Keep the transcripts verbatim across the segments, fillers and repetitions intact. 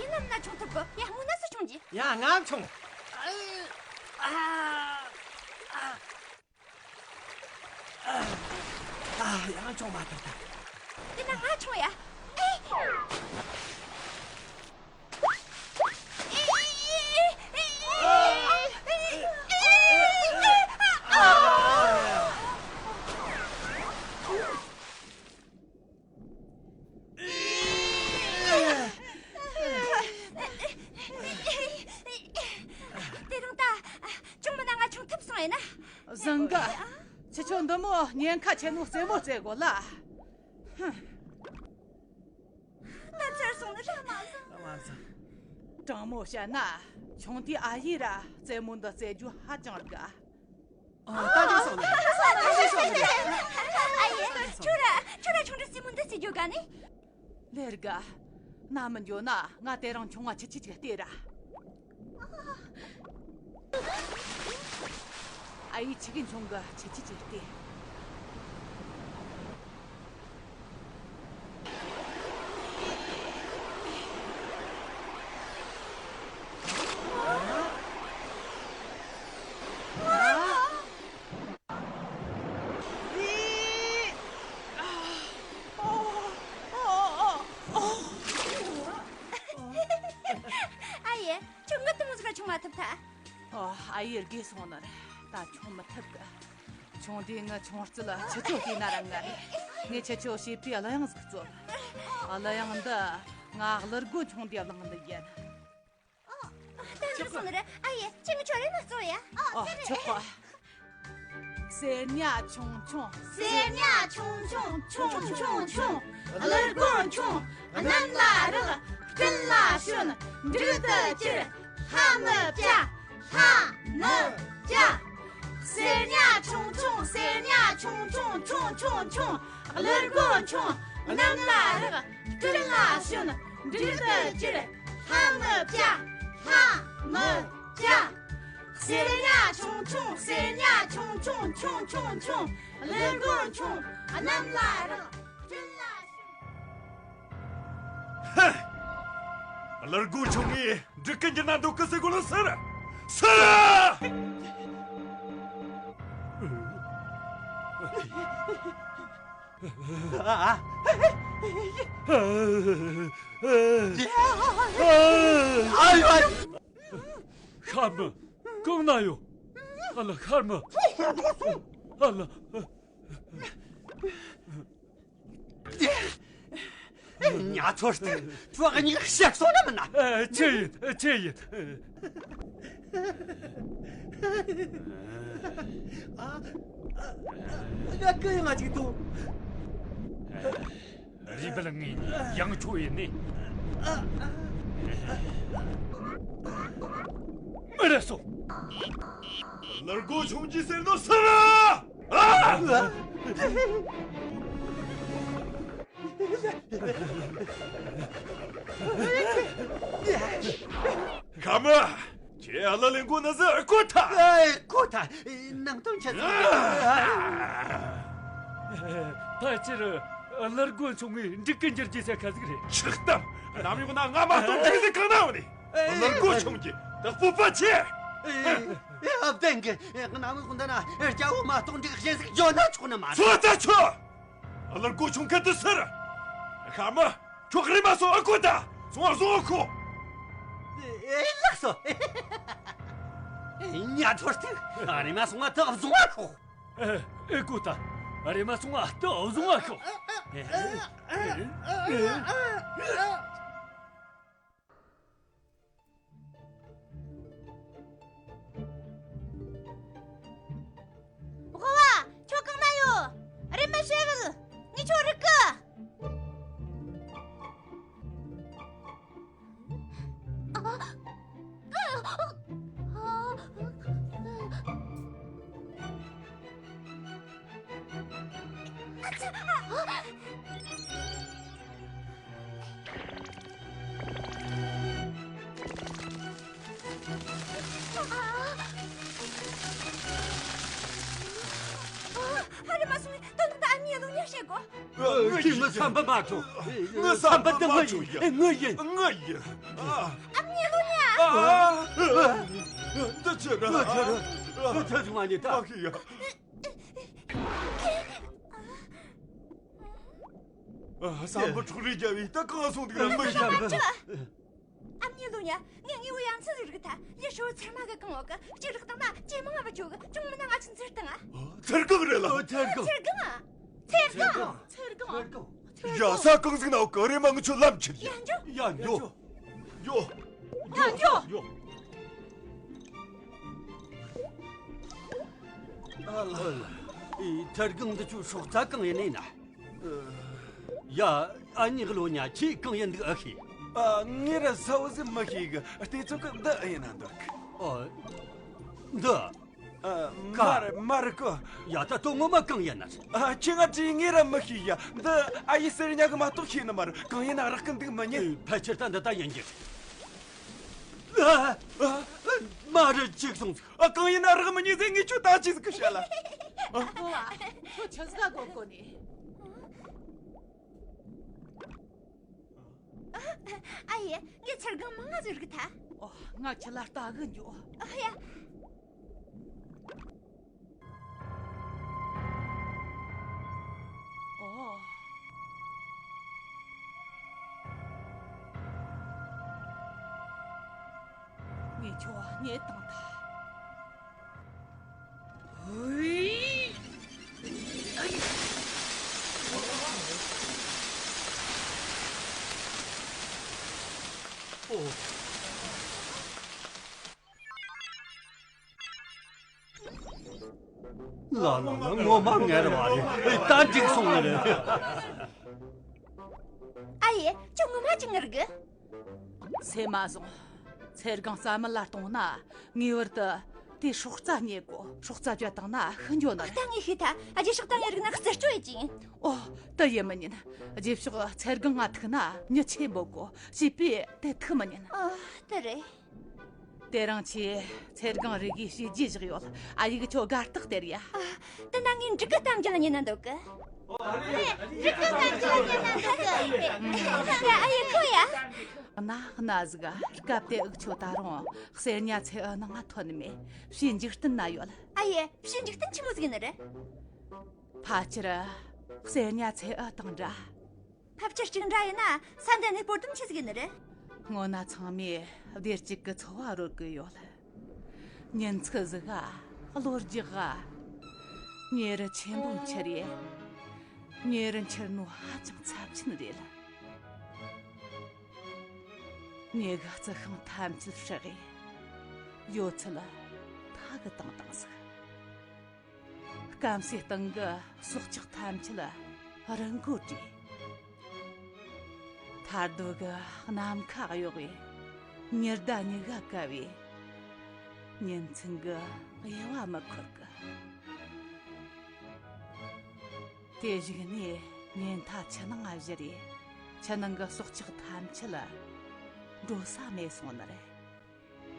ཡིན་ནམ་ན་མཆོང་ཐུབ་གི། ཡ། སྔོན་ན་སུ་མཆོང་རྒྱུ། ཡ། ང་མཆོང་། ཨ། ཨ། ཨ། ཨ། ཡང་ མཆོང་མ་ཐུབ་ད། དེ་ན་ང་མཆོང་ཡ། ཨེ། དེ་རིང་ད་ཅུང་མིན་ན་ང་མཆོང་ཐུབ་སོང་ཡིན་ན། བཟང་གི། ཁྱེད་ཆོ་འདི་མོ་ཉེན་ཁ་ཆེ་ནོ་རྩེད་མོ་རྩེ་དགོས་ལ། ཧུམ། ད་ཚར་སོང་ནི་ར་མ་བཟང་། ར་མ་བཟང་། དྲང་མོ་བཤད་ན། ཆུང་དུས་ཨ་ཡེ་ར་རྩེད་མོ་འདི་རྩེ་རྒྱུ་ཧ་ཅང་དགའ། ཨ། ད་འགྲིག་སོང་ནི། ད་འགྲིག་སོང་ནི། ཨ་ཡེ། ཁྱོད་ར་ཁྱོད་ར་ཆུང་དུས་རྩེད་མོ་འདི་རྩེ་རྒྱུ་དགའ་ནི། ལེར་དགའ། ན་མི་འགྱོ་ན་ང་དེ་རིང་ཆུང་ང་ཆི་ཆི་ཆི་སྟེར་ར། ཨ་ཡེ་ཆི་གི་ཆུང་གི་ཆི་ཆི་ཆི་སྟེར། ཨ་ཡེ། ཁྱོད་ངའི་དེ་མོ་ཟིག་ར་མཆོང་མ་ཐུབ་ཐལ། ཨོ། ཨ་ཡེ་རྒས་སོང་ནི་རེད། ད་མཆོང་མི་ཐུབ་གི། ཆུང་དུས་ངའི་མཆོང་རྩལ་ཁྱེད་ཆོ་ལྟོས་ན་ར་ངར་རེད། ངས་ཁྱེད་ཆོ་བྱིས་པའི་གླུ་དབྱངས་ཟིག་བཙལ། གླུ་དབྱངས་འདི་ང་གླུ་སྒོ་མཆོང་དུས་བླངས་ནི་ཡིན། ད་འགྲིག་སོང་ནི་རེད། ཨ་ཡེ། ཁྱེད་ངའི་ཆོ་རེ་མ་བཙལ་ཡ། ཨོ། ཨོ། ཆོག་གི། གསེར་ཉ་ཆུང་ཆུང་། གསེར་ཉ་ཆུང་ཆུང་། ཆུང་ཆུང་ཆུང་། གླུ་སྒོ་མཆོང་། གནམ་ལ་རག་སྤྲིན་ལ་ཞོན། འབྲུག་ཏུ་གྱུར། ལྷ་མི་བྱ། ལྷ་མི་བྱ། གསེར་ཉ་ཆུང་ཆུང་། གསེར་ཉ་ཆུང་ཆུང་། ཆུང་ཆུང་ཆུང་། གླུ་སྒོ་མཆོང་། གནམ་ལ་རག་སྤྲིན་ལ་ཞོན། འབྲུག་ཏུ་གྱུར། ལྷ་མི་བྱ། ལྷ་མི་བྱ། གསེར་ཉ་ཆུང་ཆུང་། གསེར་ཉ་ཆུང་ཆུང་། ཆུང་ཆུང་ཆུང་། གླུ་སྒོ་མཆོང་། གནམ་ལ་རག་སྤྲིན་ལ་ཞོན། ཧ། གླུ་སྒོ་མཆོང་ངས་འབྲུག་གི་འགྱུར་ན་འདོད་གི་ཟེར་གོ་ལ་ཟེར། ཟེར། ཨ། ཨ། ཨ། ཨ། ཨ། ཨ། ཤ་མི། གང་ན་ཡོད། ཨ་ལ། ཤ་མི། ཨ་ལ། ཉ་ཚོར་ཏེ་ཁྱོད་གཉིས་ཤེས་སོང་ནི་མིན་ན། ཨ། ཆི་ཡིན། ཨ། ཆི་ཡིན། ཨ། ཨ། ཨ། ང་གི་ཡང་ང་ཅིག་ཏུ། རུས་སྦལ་ངའི་ཡང་ཆོ་ཡིན་ནི། མི་རེ་སོ། གླུ་སྒོ་མཆོང་གི་ཟེར་ནོ་ཟེར་ར། ཨ། ཁ་མི། ཁྱེད་ཨ་ལ་ལེན་གོ་ན་ཟེར་གོ་ཐལ། ཨེ། གོ་ཐལ། ནང་དོན་ཆེ་ཟིག། ད་ཕྱིར་གླུ་སྒོ་མཆོང་ངས་འབྲུག་གི་འགྱུར་རྒྱུ་ཟེར་ཁ་ཟིག་རེད། ཆགས་གཏམ། གནམ་འོག་ན་ང་མ་གཏོགས་འབྲུག་ཟིག་གང་ན་ཡོད་ནི། གླུ་སྒོ་མཆོང་གི་ད་སྤོབས་པ་ཆེ། ཨེ། ཨེ། བདེན་གི། གནམ་འོག་འདི་ན་རྒྱལ་པོ་མ་གཏོགས་འབྲུག་གཞན་ཟིག་ཡོད་ན་ཆོག་ནི་མ་རེད། ཚོ་ད་ཆོ། གླུ་སྒོ་མཆོང་གི་དུ་ཟེར། ཁ་མི། ཁྱོད་རེམ་མ་སོང་ཨེ་གོ་ད། སོང་ཨེ། སོང་ཨེ་ཁོ། ཨེ། ལགས་སོ། ཉ་ཐོར་ཏེ། རེམ་མ་སོང་ཨེ་ད་སོང་ཨེ་ཁོ། ཨེ། ཨེ་གོ་ད། རེམ་མ་སོང་ཨེ་ད་སོང་ཨེ་ཁོ། ཨེ། ཨེ། ཨེ། ཕོ་བ། ཁྱོད་གང་ན་ཡོད། རེམ་མ་ཤོད་བུད། ངས་ཁྱོད་རིག་གི། ཨ། རེམ་མ་སོང་། དོན་དག་ད་ཨ་མྱེས་གློ་ཉ་བཤད་གོ། ཨ། ཁྱེད་ངའི་བསམ་པ་མ་འཁྲུགས། ངའི་བསམ་པ་འདི་ངའི་ཡིན། ངའི་ཡིན། ངའི་ཡིན། ཨ། ཨ་མྱེས་གློ་ཉ། ཨ། འདི་ཆི་རེད། འདི་ཆི་རེད། འདི་ཆི་ཟིག་མ་ཉེས་ད། ཨ་ཁི་ཡ། ཨ། ས་འབུ་འཕྲོག་རེས་རྒྱབ་བས་ད་གང་སོང་འདུག་ར། མི་ཤེས་གི། ཨ་མྱེས་ལོ་ཉ། ངས་དངོས་པོ་ཡ་མཚན་ཟིག་རིག་ཐལ། ཡུལ་ཧྲིལ་བོ་ཚེར་མ་གི་གང་འོག་གི་ཅི་རིག་བཏང་ན་ཇེ་མང་ང་བུད་ཆོག་གི། ཅུང་མིན་ན་ང་ཆི་འཚེར་བཏང་ང་། ཨ། ཚེར་གང་རེད་ལ། ཨ། ཚེར་གང་། ཚེར་གང་། ཚེར་གང་། ཚེར་གང་། ཚེར་གང་། ཡ། ས་གང་ཟིག་ན་འོག་གི། རེམ་མ་ངི་ཆོ་ལམ་ཁྱེར་ཡ། ཡ་འགྱོ། ཡ་འགྱོ། ཡོ། ཡ་འགྱོ། ཡོ། ཨ་ལ། ཨེ། ཚེར་གང་འདི་ཆོ་སྲོག་རྩ་གང་ཡིན་ནི་ན། ཡ། ཨ་མྱེས་ལོ་ཉ། ཁྱོས་གང་ཡིན་འདུག་ཨེ་ཤེས། ཨ། ངས་ར་གསལ་བོ་ཟིག་མི་ཤེས་གི། ལྟོས་ཚོད་གི་འདི་ཨེ་ཡིན་ན་འདུག། ཨོ། འདི། ཨ། ཀ། མ་རེད། མ་རེད་གི། ཡ། ད་དོན་ངོ་མ་གང་ཡིན་ན། ཨ། ཁྱོས་ང་དྲིས། ངས་ར་མི་ཤེས་ཡ། འདི་ཨ་ཡེ་གསེར་ཉ་གིས་མ་གཏོགས་ཤེས་ནི་མ་རེད། གང་ཡིན་ན་རག་གི་འདུག་མི་ཉན། ཨེ། ཕལ་ཆེར་ད་འདི་ད་ཡིན་རྒྱུ། ཨ། ཨ། མ་རེད། ཅིག་སོང་ཟིག། ཨ། གང་ཡིན་ན་རག་མི་ཉན་ཟེར། ངས་ཁྱོད་ད་ཅི་ཟིག་གི་བཤད་ལ། ཨ། ཨོ། ཨ། ཁྱོད་ཆི་ཟིག་ག་གོ་གོ་ནི། ཨ་ཡེ། ངས་ཚེར་གང་མང་ང་ཟིག་རིག་ཐལ། ཨོ། ང་ཁྱོད་ལ་ལྟ་གི་འགྱོ། ཨ་ཡ། ཨོ། ངས་ཁྱོད་རྙེད་བཏང་ཐལ། ཧུའི། ཨོ། ལ་ལ་ལ། ངོ་མ་ངར་བ་རེད། ད་འགྲིག་སོང་ནི་རེད། ཨ་ཡེ། ཁྱོད་ངོ་མ་ཅིག་ངར་གི། སེམས་མ་བཟུང་། ཚེར་གང་རྩ་མེད་ལ་གཏོང་ན་ངེས་པར་དུ་དེའི་སྲོག་རྩ་རྙེད་དགོ། སྲོག་རྩ་བཅད་བཏང་ན་ཤི་འགྱོ་ནི་རེད། ད་ངས་ཤེས་ཐལ། རྗེས་ཕྱོགས་ད་ངས་རིག་ན་རྩད་གཅོད་ཡེད་རྒྱུ་ཡིན། ཨོ། དེ་ཡེད་མི་ཉན། རྗེས་ཕྱོགས་ཚེར་གང་ང་ཐུག་ན་མྱི་ཆེན་པོ་དགོ། བྱིས་པས་དེ་ཐུག་མི་ཉན། ཨ། དེ་རེད། དེ་རིང་ཁྱོས་ཚེར་གང་རིག་གི་བྱས་རྗེས་བཞག་ཡོད། ཨ་ཡེ་གིས་ཁྱོད་དགའ་རྟགས་སྟེར་ཡ། ཨ། དེ་ན་ངས་འབྲུག་གི་གཏམ་རྒྱུད་ཉན་ན་འདོད་གི། འབྲུག་གི་གཏམ་རྒྱུད་ཉན་ན་འདོད་གི། ཨ་ཡེ་ཁོ་ཡ། གནའ་གནའ་ཟིག་ག་སྐབས་དེ་འུ་ཆོ་ད་རུང་གསེར་ཉ་ཚེ་ཨུ་ནང་ང་ཐོན་མེད། བྱས་འཇིག་རྟེན་ན་ཡོད། ཨ་ཡེ། བྱས་འཇིག་རྟེན་ཆི་མོ་ཟིག་ཡིན་ནི་རེད། ཕལ་ཆེར་གསེར་ཉ་ཚེ་ཨུ་དང་འདྲ། ཕལ་ཆེར་གཅིག་འདྲ་ཡིན་ན་ས་འདི་ནས་སྤོར་དོན་ཆི་ཟིག་ཡིན་ནི་རེད། སྔོན་ན་ཚང་མས་སྡེར་གཅིག་གི་འཚོ་བ་རོལ་གི་ཡོད། ཉིན་ཚིགས་ཟིག་ག་གློ་རྒྱག་ག་མྱེ་རི་ཆེན་པོ་འཁྱེར་ཡས། མྱེ་རི་འཁྱེར་ནོ་ཧ་ཅང་ཚབས་ཆེན་རེད། མྱེ་གི་རྩི་ཤིང་ཐམས་ཅད་སྲེག་ཡས། ཡོད་ཚད་ཐག་གིས་བཏང་བཏང་ཟིག། སྐམ་སའི་སྟེང་གི་སྲོག་ཆགས་ཐམས་ཅད་རི་མགོར་བྲོས། ཐར་རྡོ་གིས་ནམ་མཁའ་གཡོགས་པས། ཉི་ཟླ་མྱི་ག་བཀབ་པས། ཉིན་མཚན་གིས་དབྱེ་བ་མི་འཁོར་གི། དེ་བཞིན་ནས་ཉེན་ཐ་ཆུ་ནང་ང་བཞུར་རས། ཆུ་ནང་གི་སྲོག་ཆགས་ཐམས་ཅད་འགྲོ་ས་མེད་སོང་ནི་རེད།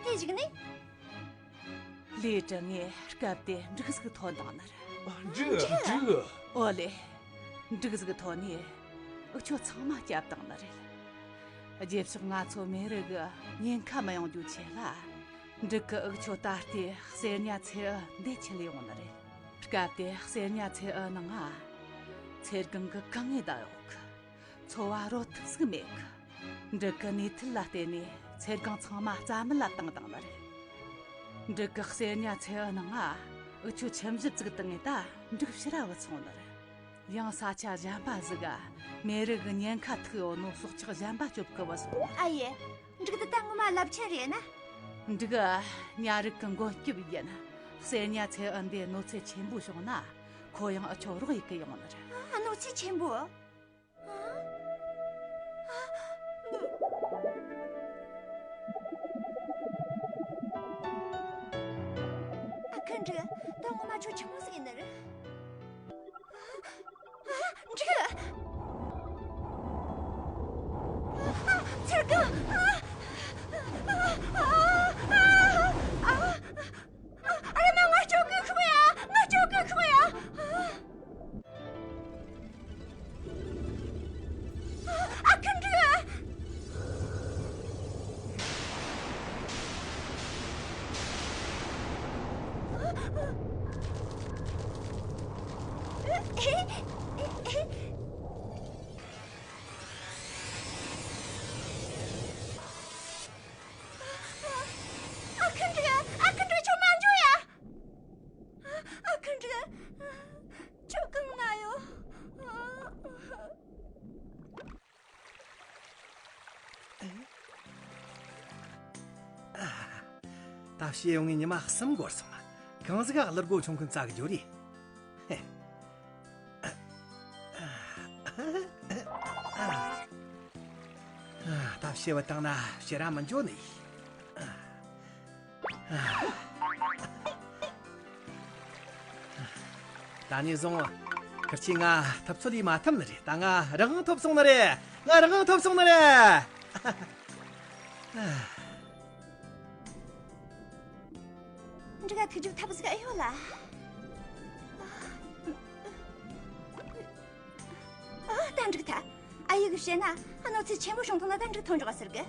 དེ་བཞིན་ནས། ལས་བྲལ་ངས་སྐབས་དེ་འབྲུག་ཟིག་ཐོན་བཏང་ནི་རེད། འབྲུག། འབྲུག། འབྲུག། ཨོ་ལེ། འབྲུག་ཟིག་ཐོན་ནས་འུ་ཆོ་ཚང་མ་བསྐྱབས་བཏང་ནི་རེད། རྗེས་ཕྱོགས་ང་ཚོ་མེ་རི་གི་ཉེན་ཁ་མི་ཡོང་རྒྱུའི་ཆེད་ལ། འབྲུག་གིས་འུ་ཆོ་ད་ལྟའི་གསེར་ཉ་ཚེ་ཨུ་འདི་ཁྲིད་ལས་ཡོང་ནི་རེད། སྐབས་དེ་གསེར་ཉ་ཚེ་ཨུ་ནང་ང་ཚེར་གང་གི་གང་ངེས་བསྡད་ཡོད་གི། འཚོ་བ་རོལ་ཐབས་ཟིག་མེད་གི། འབྲུག་གི་ནུས་མཐུ་ལ་བརྟེན་ནས་ཚེར་གང་ཚང་མ་རྩ་མེད་ལ་བཏང་བཏང་ནི་རེད། འབྲུག་གི་གསེར་ཉ་ཚེ་ཨུ་ནང་ང་འུ་ཆོ་ཁྱིམ་གཞི་བཙུགས་བཏང་ངས་ད་འབྲུག་ཕྱིར་ར་བུད་སོང་ནི་རེད། ཡང་ས་ཆ་གཞན་པ་ཟིག་ག་མེ་རི་གི་ཉེན་ཁ་ཐུག་ཡོད་ནོ་སྲོག་ཆགས་གཞན་པ་སྐྱོབ་གི་བུད་སོང་ནི། ཨ་ཡེ། འབྲུག་འདི་ད་ངོ་མ་རླབས་ཆེན་རེད་ན། འབྲུག་ཉ་རིགས་གི་མགོན་སྐྱབས་ཡིན། གསེར་ཉ་ཚེ་ཨུ་འདི་གནོད་འཚེ་ཆེན་པོ་བྱུང་ན་ཁོ་ཡང་འུ་ཆོ་རོགས་ཡེད་གི་ཡོང་ནི་རེད། ཨ། གནོད་འཚེ་ཆེན་པོ། ཨ། ཨ། ཨ་ཁུ་འབྲུག་ད་ངོ་མ་ཁྱོད་ཆི་མོ་ཟིག་ཡིན་ནི་རེད། ཨ། འབྲུག་ཨ། ཚེར་གང་། ཨ། ཨ། ཨ། ཨ། ཨ། ཨ། ཨ། ཨ་རེ་མ། ང་སྐྱོབ་གི་ཤོག་ཡ། ང་སྐྱོབ་གི་ཤོག་ཡ། ཨ། ཨ། ཨ་ཁུ་འབྲུག་ད་བཤད་ཡོང་ངས་ཉི་མ་གསུམ་འགོར་སོང་། གང་ཟིག་ག་གླུ་སྒོ་ཆུང་ཀུན་བཙལ་གི་འགྱོ་རེ། ཧེ། ད་བཤད་བཏང་ན་བཤད་ར་མི་འགྱོ་ནི། ད་ནས་བཟུང་ཁིར་ཆོས་ང་ཐུབ་ཚོད་ལས་མ་ཐུབ་ནི་རེད། ད་ང་རང་དབང་ཐོབ་སོང་ནི་རེད། ང་རང་དབང་ཐོབ་སོང་ནི་རེད། འབྲུག་ག་ཐུག་རྒྱུ་ཐབས་ཟིག་ཨེ་ཡོད་ལ། ཨ། ད་འགྲིག་ཐལ། ཨ་ཡེ་གིས་བཤད་ན་གནོད་འཚེ་ཆེན་པོ་བྱུང་ཐང་ལ་ད་འགྲིག་ཐོན་འཇོག་ཟེར་གི།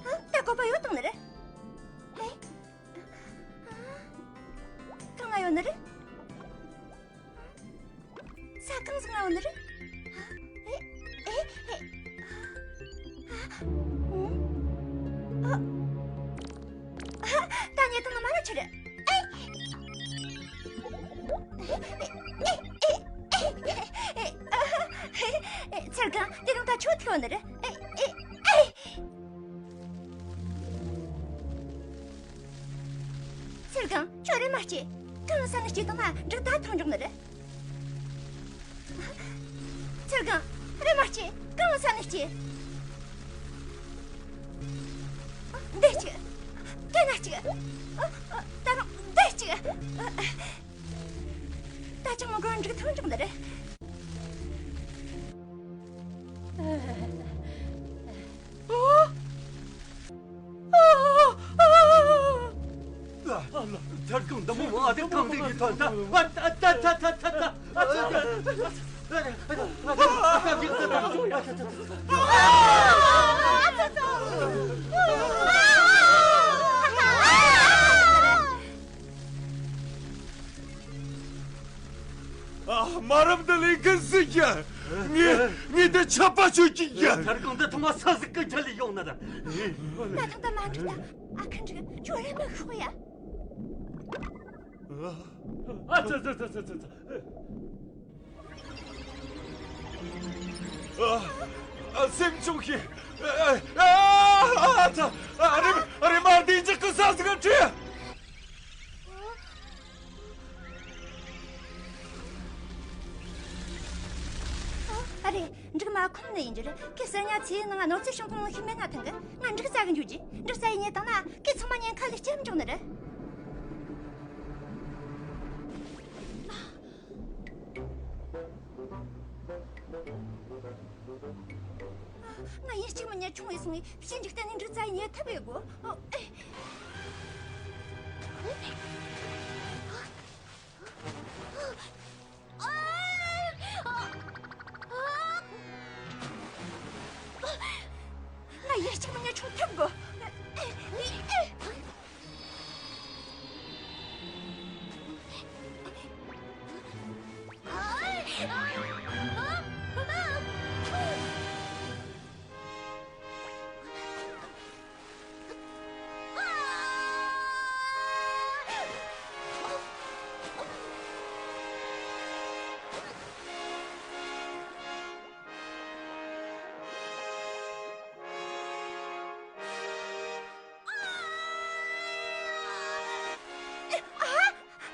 ཨ། ད་བཀོད་པ་ཡོད་དང་ནི་རེད། ཧེ། གང་ང་ཡོད་ནི་རེད། ས་གང་ཟིག་ང་ཡོད་ནི་རེད། ཨེ། ཨེ། ཨེ། ཨ། ཨ། ད་ཉེ་དང་ནི་མ་ན་ཆི་རེད། ཨེ། ཨེ། ཚེར་གང་། དེ་རིང་ད་ཁྱོད་ཐུག་ནི་རེད། ཨེ། ཨེ། ཨེ། ཚེར་གང་། ཁྱོད་རེམ་མ་སྐྱེས། གང་ས་ནས་སྐྱེས་དང་ན་འབྲུག་ད་ཐོན་འཇོག་ནི་རེད། ཚེར་གང་། རེམ་མ་སྐྱེས། གང་ས་ནས་སྐྱེས། འདི་གཅིག་དེ་ན་གཅིག་ད་རུང་འདི་གཅིག་ད་ཅང་མི་འགོར་འབྲུག་ཐོན་འཇོག་ནི་རེད། ཨ། ཨ། ཨ། ཨ། ཚེར་གང་། འདི་མོ་མང་ཨ། དེ་གང་དེ་གི་ཐོན་ད། ཨ། ད་ད་ད་ད་ད། ཨ། ཚེར་གང་། ཨ། མ་རབས་འདི་ལས་ཀུན་སྲིད་ཀྱི། ངས། ངས་འདི་ཆད་པ་གཅོད་ཀྱི་ཡིན། ཚེར་གང་། འདི་ཐོག་མ་སུ་ཟིག་གི་རྒྱུ་ལས་ཡོང་ནི་རེད། ད་ཐེངས་ད་མ་འགྲིག་ད། ཨ་ཁུ་འབྲུག་ཁྱོད་རེམ་མ་ཤོག་ཡ། ཨ། ཨ། ཙི་ཙི་ཙི་ཙི་ཙི། ཨ། ཨ། སེམས་ཆུང་བྱོས། ཨ། ཨ། ཨ། ཨ། ཚ། ཨ། རེམ། རེམ་མ་བདེ་འཇགས་ཀྱི་ས་ཟིག་ག་ཁྲིད། ཨ་རེ། འབྲུག་མ་ཁོམ་ནི་ཡིན་རྒྱུ་རེད། ཁོས་ཟེར་ཉ་ཚེའི་ནང་གནོད་འཚེ་བྱུང་ཐང་ལོ་ཤི་མེད་ན་ཐང་གི། ང་འབྲུག་བཙལ་གི་འགྱོ་རྒྱུ། འབྲུག་བཙལ་ཡི་ཉེ་དང་ན་ཁོས་ཚང་མ་ཉེན་ཁ་ལས་སྐྱབས་འཇུག་ནི་རེད། ང་ཡིན་གཅིག་མིན་ཉ་ཆུང་བས་སོང་བས་ཕྱི་འཇིག་རྟེན་ནས་འབྲུག་བཙལ་ཡི་ཉེ་ཐབས་ཡོད་གོ། ཨོ། ཨེ། ང་ཡིན་གཅིག་མིན་ཉ་ཆུང་ཐུབ་གོ། ཨ།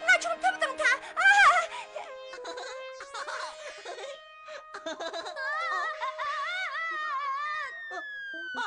ང་ཆུང་ཐུབ་དང་ཐ། ཨ།